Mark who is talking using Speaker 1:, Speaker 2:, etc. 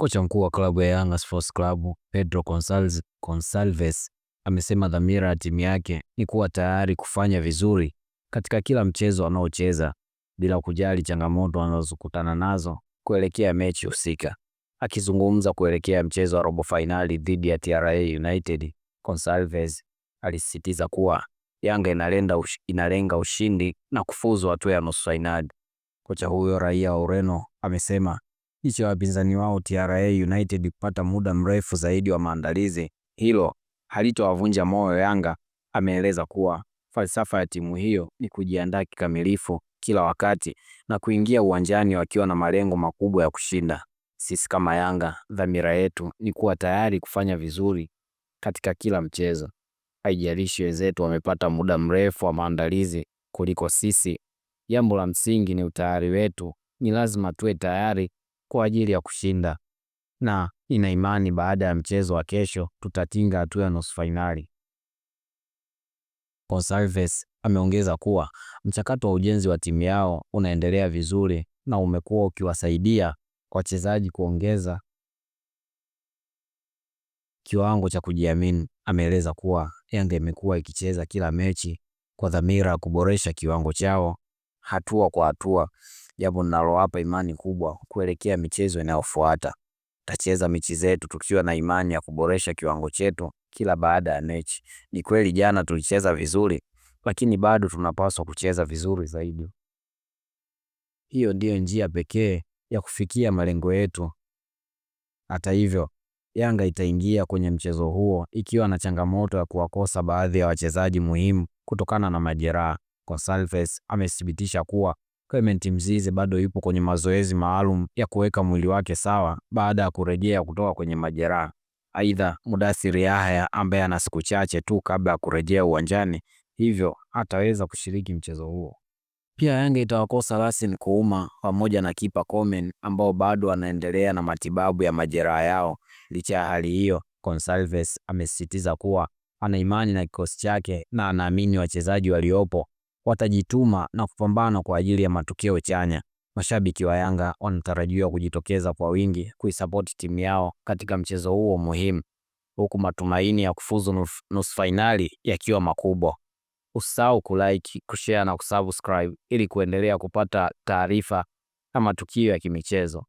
Speaker 1: Kocha mkuu wa klabu ya Yanga Sports Club Pedro Gonsalves amesema dhamira ya timu yake ni kuwa tayari kufanya vizuri katika kila mchezo wanaocheza bila kujali changamoto wanazokutana nazo kuelekea mechi husika. Akizungumza kuelekea mchezo wa robo fainali dhidi ya TRA United, Gonsalves alisisitiza kuwa Yanga inalenga ushindi na kufuzu hatua ya nusu fainali. Kocha huyo raia wa Ureno amesema licha ya wapinzani wao TRA United kupata muda mrefu zaidi wa maandalizi, hilo halitowavunja moyo Yanga. Ameeleza kuwa falsafa ya timu hiyo ni kujiandaa kikamilifu kila wakati na kuingia uwanjani wakiwa na malengo makubwa ya kushinda. Sisi kama Yanga, dhamira yetu ni kuwa tayari kufanya vizuri katika kila mchezo. Haijalishi wenzetu wamepata muda mrefu wa maandalizi kuliko sisi. Jambo la msingi ni utayari wetu. Ni lazima tuwe tayari kwa ajili ya kushinda, na nina imani baada ya mchezo wa kesho tutatinga hatua ya nusu fainali. Gonsalves ameongeza kuwa mchakato wa ujenzi wa timu yao unaendelea vizuri na umekuwa ukiwasaidia wachezaji kuongeza kiwango cha kujiamini. Ameeleza kuwa Yanga imekuwa ikicheza kila mechi kwa dhamira ya kuboresha kiwango chao hatua kwa hatua, jambo linalowapa imani kubwa kuelekea michezo inayofuata. Tutacheza mechi zetu tukiwa na imani ya kuboresha kiwango chetu kila baada ya mechi. Ni kweli jana tulicheza vizuri, lakini bado tunapaswa kucheza vizuri zaidi. Hiyo ndiyo njia pekee ya kufikia malengo yetu. Hata hivyo, Yanga itaingia kwenye mchezo huo ikiwa na changamoto ya kuwakosa baadhi ya wachezaji muhimu kutokana na majeraha. Gonsalves amethibitisha kuwa Clement Mzize bado yupo kwenye mazoezi maalum ya kuweka mwili wake sawa baada ya kurejea kutoka kwenye majeraha. Aidha, Mudathir Yahya ambaye ana siku chache tu kabla ya kurejea uwanjani, hivyo hataweza kushiriki mchezo huo. Pia Yanga itawakosa Lassine Kouma pamoja na kipa Komen ambao bado wanaendelea na matibabu ya majeraha yao. Licha ya hali hiyo, Gonsalves amesisitiza kuwa ana imani na kikosi chake na anaamini wachezaji waliopo watajituma na kupambana kwa ajili ya matokeo chanya. Mashabiki wa Yanga wanatarajiwa kujitokeza kwa wingi kuisapoti timu yao katika mchezo huo muhimu, huku matumaini ya kufuzu nusu fainali yakiwa makubwa. Usisahau kulike, kushare na kusubscribe ili kuendelea kupata taarifa na matukio ya kimichezo.